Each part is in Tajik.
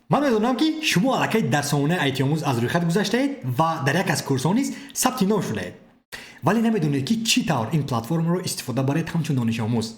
Ман медонам, ки шумо аллакай дар сомонаи Айтиомӯз аз рӯйхат гузаштаед ва дар як аз курсҳо низ сабти ном шудаед, вале намедонед, ки чӣ тавр ин платформаро истифода баред ҳамчун донишомӯз.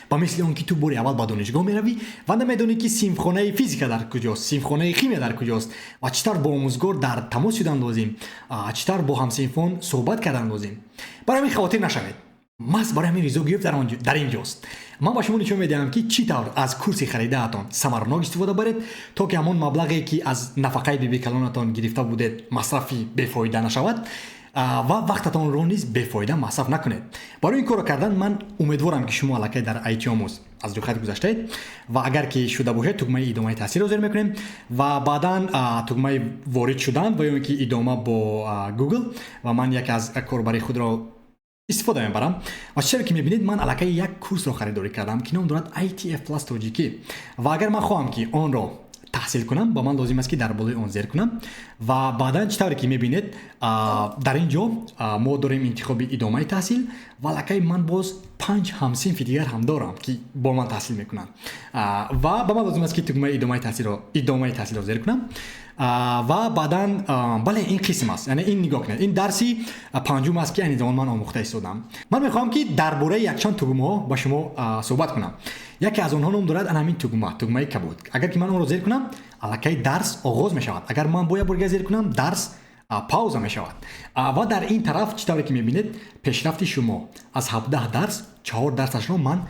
Ба мисли он ки ту бори аввал ба донишгоҳ меравӣ ва намедонӣ, ки синфхонаи физика дар куҷост, синфхонаи химия дар куҷост ва чӣ тавр бо омӯзгор дар тамос шудан лозим, чӣ тавр бо ҳамсинфон суҳбат кардан лозим. Барои ҳамин хавотир нашавед, маҳз барои ҳамин Ризо Гиёев дар ин ҷост. Ман ба шумо нишон медиҳам, ки чӣ тавр аз курси харидаатон самаранок истифода баред, то ки ҳамон маблағе, ки аз нафақаи бибикалонатон гирифта будед, масрафи бефоида нашавад ва вақтатонро низ бефоида масраф накунед. Барои ин корро кардан ман умедворам, ки шумо аллакай дар Айтиомӯз аз рӯйхат гузаштаед ва агар ки шуда бошед, тугмаи идомаи таҳсилро зер мекунем ва баъдан тугмаи ворид шудан ва ё ин ки идома бо Google, ва ман яке аз корбари худро истифода мебарам. Ва чизе ки мебинед, ман аллакай як курсро харидорӣ кардам, ки ном дорад ITF Plus тоҷикӣ. Ва агар ман хоҳам, ки онро таҳсил кунам, ба ман лозим аст, ки дар болои он зер кунам. Ва баъдан, чӣ тавре ки мебинед, дар ин ҷо мо дорем интихоби идомаи таҳсил ва аллакай ман боз панҷ ҳамсинфи дигар ҳам дорам, ки бо ман таҳсил мекунанд. Ва ба ман лозим аст, ки тугмаи идомаи таҳсилро зер кунам. Ва баъдан, бале, ин қисм аст, яъне ин, нигоҳ кунед, ин дарси панҷум аст, ки айни замон ман омӯхта истодам. Ман мехоҳам, ки дар бораи якчанд тугмаҳо ба шумо суҳбат кунам. Яке аз онҳо ном дорад ана ҳамин тугма, тугмаи кабуд. Агар ки ман онро зер кунам, аллакай дарс оғоз мешавад. Агар ман бо як бор дигар зер кунам, дарс пауза мешавад. Ва дар ин тараф, чӣ тавре ки мебинед, пешрафти шумо: аз 17 дарс чаҳор дарсашро ман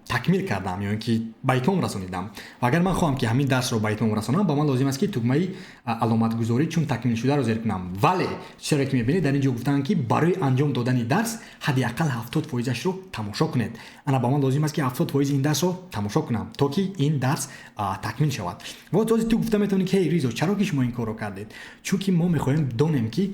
такмил кардам ё ин ки ба итмом расонидам. Ва агар ман хоҳам, ки ҳамин дарсро ба итмом расонам, ба ман лозим аст, ки тугмаи аломатгузорӣ чун такмилшударо зер кунам. Вале чизе ки мебинед, дар ин ҷо гуфтаанд, ки барои анҷом додани дарс ҳадди ақал 70 фоизашро тамошо кунед. Ана ба ман лозим аст, ки 70 фоизи ин дарсро тамошо кунам, то ки ин дарс такмил шавад. Ва този ту гуфта метавонӣ, ки ҳей, Ризо, чаро ки шумо ин корро кардед? Чунки мо мехоҳем донем, ки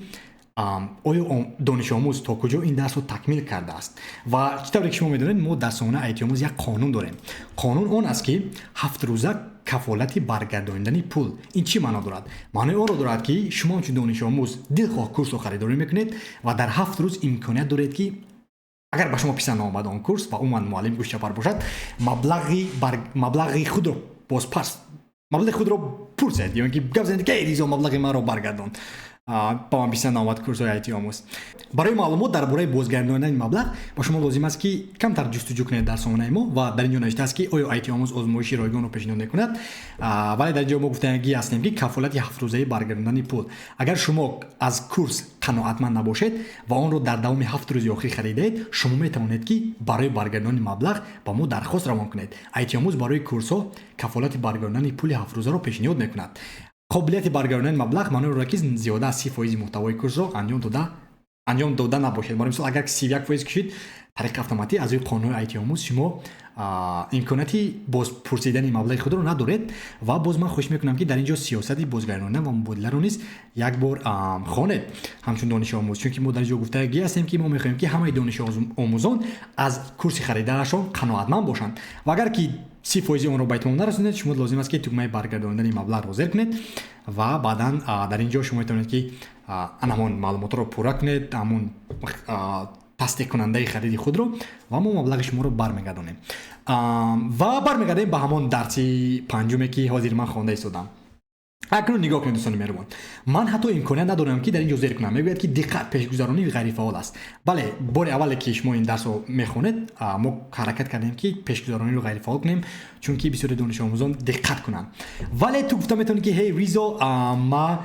оё донишомӯз то куҷо ин дарсро такмил кардааст. Ва чӣ тавре ки шумо медонед, мо дар сомонаи Айтиомӯз як қонун дорем. Қонун он аст, ки 7 рӯза кафолати баргардонидани пул. Ин чӣ маъно дорад? Маънои онро дорад, ки шумо ҳамчун донишомӯз дилхоҳ курсро харидорӣ мекунед ва дар 7 рӯз имконият доред, ки агар ба шумо писанд наомад он курс ва умуман муаллим гӯшчапар бошад, маблағи худро бозпас, маблағи худро пурсед ё ин ки гап занед, ки эй Ризо, маблағи маро баргардон, ба ман писанд наомад курсҳои Айтиомӯз. Барои маълумот дар бораи бозгардонидани маблағ ба шумо лозим аст, ки камтар ҷустуҷӯ кунед дар сомонаи мо. Ва дар ин ҷо навиштааст, ки оё Айтиомӯз озмоиши ройгонро пешниҳод мекунад. Вале дар ин ҷо мо гуфтагӣ ҳастем, ки кафолати 7 рӯзаи баргардондани пул: агар шумо аз курс қаноатманд набошед ва онро дар давоми 7 рӯзи охир харидаед, шумо метавонед, ки барои баргардонидани маблағ ба мо дархост равон кунед. Айтиомӯз барои курсҳо кафолати баргардонидани пули 7 рӯзаро пешниҳод мекунад. Қобилияти баргардонидани маблағ маънои дорад, ки зиёда аз 30 фоизи мӯҳтавои курсро анҷом дода набошед. Барои мисол, агар 31 фоиз кушид, тариқи автоматӣ аз рӯи қонунҳои Айтиомӯз шумо имконияти бозпурсидани маблағи худро надоред. Ва боз ман хоҳиш мекунам, ки дар ин ҷо сиёсати бозгардонидан ва мубодиларо низ як бор хонед ҳамчун донишомӯз, чунки мо дар ин ҷо гуфтагӣ ҳастем, ки мо мехоҳем, ки ҳамаи донишомӯзон аз курси харидаашон қаноатманд бошанд. Ва агар ки 30 фоизи онро ба итмом нарасонед, шумо лозим аст, ки тугмаи баргардонидани маблағро зер кунед. Ва баъдан дар ин ҷо шумо метавонед, ки ан ҳамон маълумотро пурра кунед, ҳамон тасдиқкунандаи хариди худро, ва мо маблағи шуморо бармегардонем. Ва бармегардем ба ҳамон дарси панҷуме, ки ҳозир ман хонда истодам. Акнун нигоҳ кунед, дӯстони меҳрубон, ман ҳатто имконият надорам, ки дар ин ҷо зер кунам. Мегӯяд, ки диққат, пешгузаронӣ ғайрифаъол аст. Бале, бори аввале ки шумо ин дарсро мехонед, мо ҳаракат кардем, ки пешгузарониро ғайрифаъол кунем, чунки бисёри донишомӯзон диққат кунанд. Вале ту гуфта метавонӣ, ки ҳей, Ризо, ма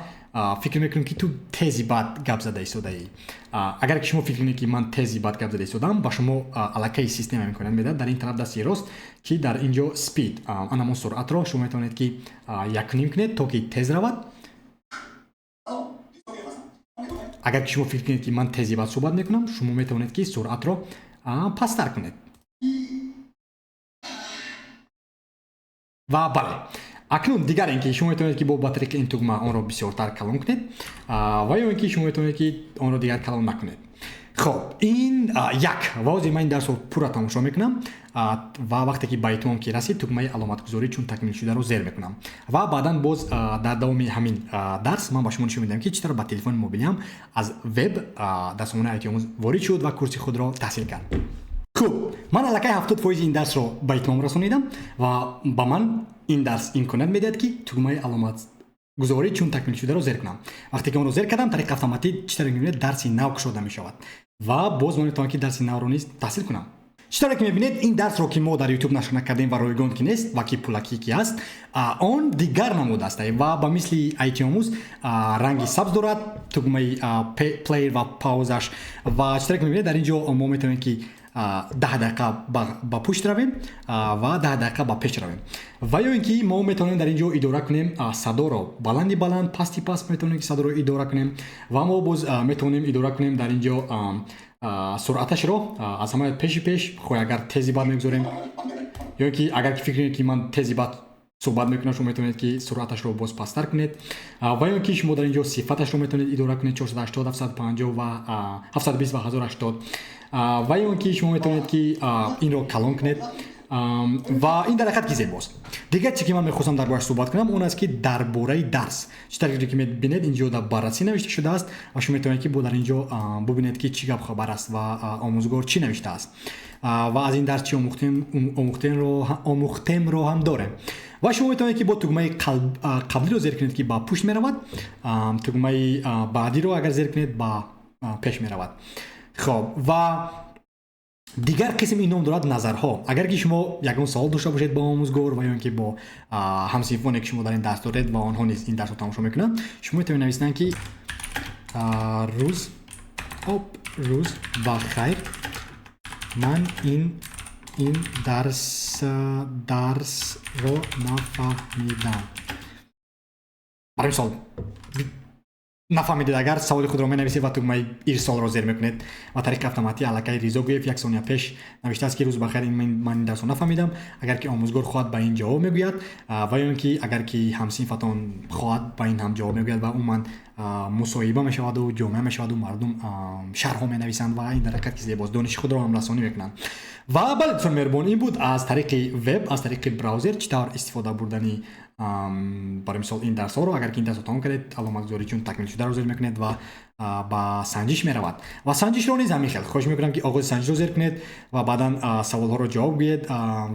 фикр мекунем, ки ту тези бад гап зада истодаӣ. Агар ки шумо фикр кунед, ки ман тези бад гап зада истодам, ба шумо аллакай система имконият медиҳад дар ин тараф, дасти рост, ки дар ин ҷо speed, ан ҳамон суръатро шумо метавонед, ки якним кунед, то ки тез равад. Агар ки шумо фикр кунед, ки ман тези бад суҳбат мекунам, шумо метавонед, ки суръатро пасттар кунед. Ва бале, акнун дигар ин ки шумо метавонед, ки бо ба тариқи ин тугма онро бисёртар калон кунед ва ё ин ки шумо метавонед, ки онро дигар калон накунед. Хоб, ин як. Ва ҳозир ман ин дарсро пурра тамошо мекунам ва вақте ки ба итмом ки расид, тугмаи аломатгузорӣ чун такмилшударо зер мекунам. Ва баъдан боз дар давоми ҳамин дарс ман ба шумо нишон медиҳам, ки чӣ тавр ба телефони мобилиам аз веб дар сомонаи Айтиомӯз ворид шуд ва курси худро таҳсил кард. Хуб, ман аллакай 70% ин дарсро ба итмом расонидам ва ба ман ин дарс имконият медиҳад, ки тугмаи аломатгузорӣ чун такмилшударо зер кунам. Вақте ки онро зер кардам, тариқи автоматӣ, чӣ тавре мебинед, дарси нав кушода мешавад ва боз ман метавонам, ки дарси навро низ таҳсил кунам. Чӣ тавре ки мебинед, ин дарсро, ки мо дар YouTube нашр накардем ва ройгон ки нест ва ки пулакӣ ки аст, он дигар намуд аст ва ба мисли IT Омӯз ранги сабз дорад, тугмаи play ва паузаш. Ва чӣ тавре ки мебинед, дар ин ҷо мо метавонем, ки 10 дақиқа ба пушт равем ва 10 дақиқа ба пеш равем. Ва ё ин ки мо метавонем дар ин ҷо идора кунем садоро: баланди баланд, пасти паст метавонем, ки садоро идора кунем. Ва мо боз метавонем идора кунем дар ин ҷо суръаташро, аз ҳама пеши пеш хоҳ агар тези бад мегузорем, ё ки агар ки фикр кунед, ки ман тези бад суҳбат мекунам, шумо метавонед, ки суръаташро боз пасттар кунед. Ва ё ки шумо дар ин ҷо сифаташро метавонед идора кунед: 480, 750 ва 720 ва 1080. Ва ё ки шумо метавонед, ки инро калон кунед. Ва ин дар ҳақиқат ки зебост. Дигар чизе, ки ман мехостам дар борааш суҳбат кунам, он аст, ки дар бораи дарс. Чӣ тариқе ки мебинед, ин ҷо дар баррасӣ навишта шудааст ва шумо метавонед, ки бо дар ин ҷо бубинед, ки чӣ гап хабар аст ва омӯзгор чӣ навиштааст ва аз ин дарс чӣ омӯхтемро ҳам дорем. Ва шумо метавонед, ки бо тугмаи қаблиро зер кунед, ки ба пушт меравад, тугмаи баъдиро агар зер кунед, ба пеш меравад. Хоб, ва дигар қисм ин ном дорад назарҳо. Агар ки шумо ягон савол дошта бошед бо омӯзгор ва ё ин ки бо ҳамсинфоне, ки шумо дар ин дарс доред ва онҳо низ ин дарсро тамошо мекунанд, шумо метавонед нависанд, ки рӯз об рӯз ба хайр, ман ин дарсро нафаҳмидам. Барои мисол, нафаҳмидед, агар саволи худро менависед ва тугмаи ирсолро зер мекунед ва тариқи автоматӣ аллакай Ризо Гӯев як сония пеш навиштааст, ки рӯз бахайр, ман ин дарсро нафаҳмидам. Агар ки омӯзгор хоҳад, ба ин ҷавоб мегӯяд ва ё ин ки агар ки ҳамсинфатон хоҳад, ба ин ҳам ҷавоб мегӯяд. Ва умуман мусоҳиба мешаваду ҷомеа мешаваду мардум шарҳҳо менависанд ва ин дар ҳақиқат ки зебост, дониши худро ҳам расонӣ мекунанд. Ва бале, дӯстони меҳрубон, ин буд аз тариқи веб, аз тариқи браузер чӣ тавр истифода бурдани, барои мисол, ин дарсҳоро. Агар ки ин дарсро тамом кардед, аломатгузорӣ чун такмил шударо зер мекунед ва ба санҷиш меравад. Ва санҷишро низ ҳамин хел хоҳиш мекунам, ки оғози санҷишро зер кунед ва баъдан саволҳоро ҷавоб гӯед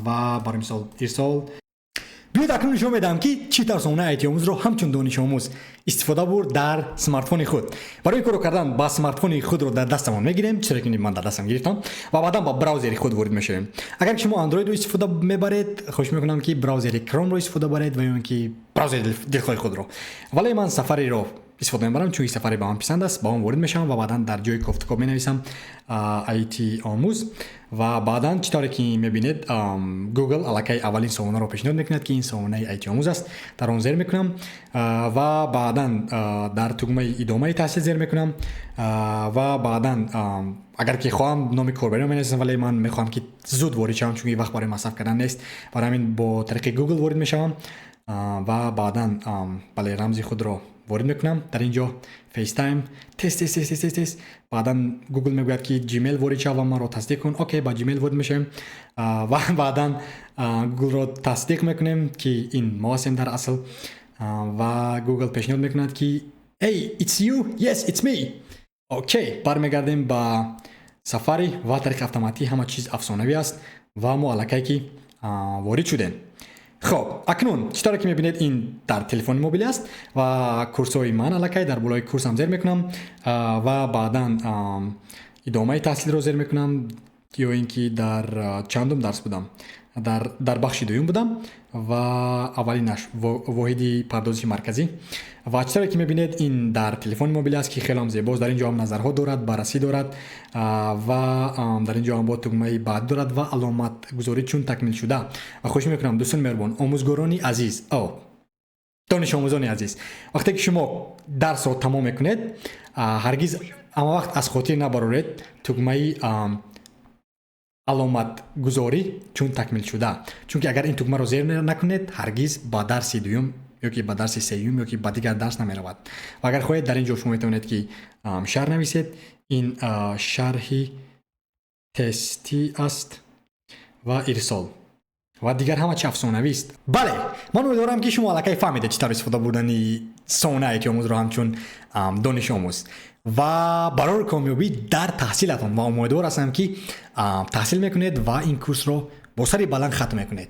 ва барои мисол ирсол. Биёед, акнун нишон медиҳам, ки чӣ тавр сомонаи IT Омӯзро ҳамчун донишомӯз истифода бурд дар смартфони худ. Барои ин корро кардан ба смартфони худро дар дастамон мегирем, чизе ки ман дар дастам гирифтам, ва баъдан ба браузери худ ворид мешавем. Агар шумо андроидро истифода мебаред, хоҳиш мекунам, ки браузери Кромро истифода баред ва ё ин ки браузери дилхоҳи худро. Вале ман Сафариро истифода мебарам, чунки Сафари ба ман писанд аст. Ба он ворид мешавам ва баъдан дар ҷои кофтукоб менависам IT Омӯз. Ва баъдан, чӣ тавре ки мебинед, Google аллакай аввалин сомонаро пешниҳод мекунад, ки ин сомонаи IT Омӯз аст. Дар он зер мекунам ва баъдан дар тугмаи идомаи таҳсил зер мекунам. Ва баъдан, агар ки хоҳам, номи корбариро менависам, вале ман мехоҳам, ки зуд ворид шавам, чунки вақт барои масраф кардан нест. Барои ҳамин бо тариқи Google ворид мешавам ва баъдан, бале, рамзи худро ворид мекунам дар ин ҷо. FaceTime, тез, тез, тез, тез, тез, тез. Баъдан Google мегӯяд, ки Gmail ворид шав ва маро тасдиқ кун. Окей, ба Gmail ворид мешавем ва баъдан Google-ро тасдиқ мекунем, ки ин мо ҳастем дар асл. Ва Google пешниҳод мекунад, ки "Hey, it's you?" "Yes, it's me." Окей, бармегардем ба Сафари ва тариқи автоматӣ ҳама чиз афсонавӣ аст ва мо аллакай ки ворид шудем. Хоб, акнун, чӣ тавре ки мебинед, ин дар телефони мобилӣ аст ва курсҳои ман аллакай дар болои курсам зер мекунам ва баъдан идомаи таҳсилро зер мекунам. Ё ин ки дар чандум дарс будам? Дар бахши дуюм будам ва аввалинаш воҳиди пардозиши марказӣ. Ва чӣ тавре ки мебинед, ин дар телефони мобилӣ аст, ки хеле ҳам зебост. Дар ин ҷо ҳам назарҳо дорад, баррасӣ дорад ва дар ин ҷо ҳам бо тугмаи баъд дорад ва аломатгузорӣ чун такмил шуда. Ва хоҳиш мекунам, дӯстони меҳрубон, омӯзгорони азиз, донишомӯзони азиз, вақте ки шумо дарсро тамом мекунед, ҳаргиз ҳама вақт аз хотир набароред тугмаи аломатгузорӣ чун такмил шуда, чунки агар ин тугмаро зер накунед, ҳаргиз ба дарси дуюм ё ки ба дарси сеюм ё ки ба дигар дарс намеравад. Ва агар хоҳед, дар ин ҷо шумо метавонед, ки шарҳ нависед: ин шарҳи тестӣ аст, ва ирсол. Ва дигар ҳама чи афсонавист. Бале, ман умедворам, ки шумо аллакай фаҳмидед чӣ тавр истифода бурдани сомонаи IT Омӯзро ҳамчун донишомӯз. Ва барори комёбӣ дар таҳсилатон ва умедвор ҳастам, ки таҳсил мекунед ва ин курсро бо сари баланд хатм мекунед.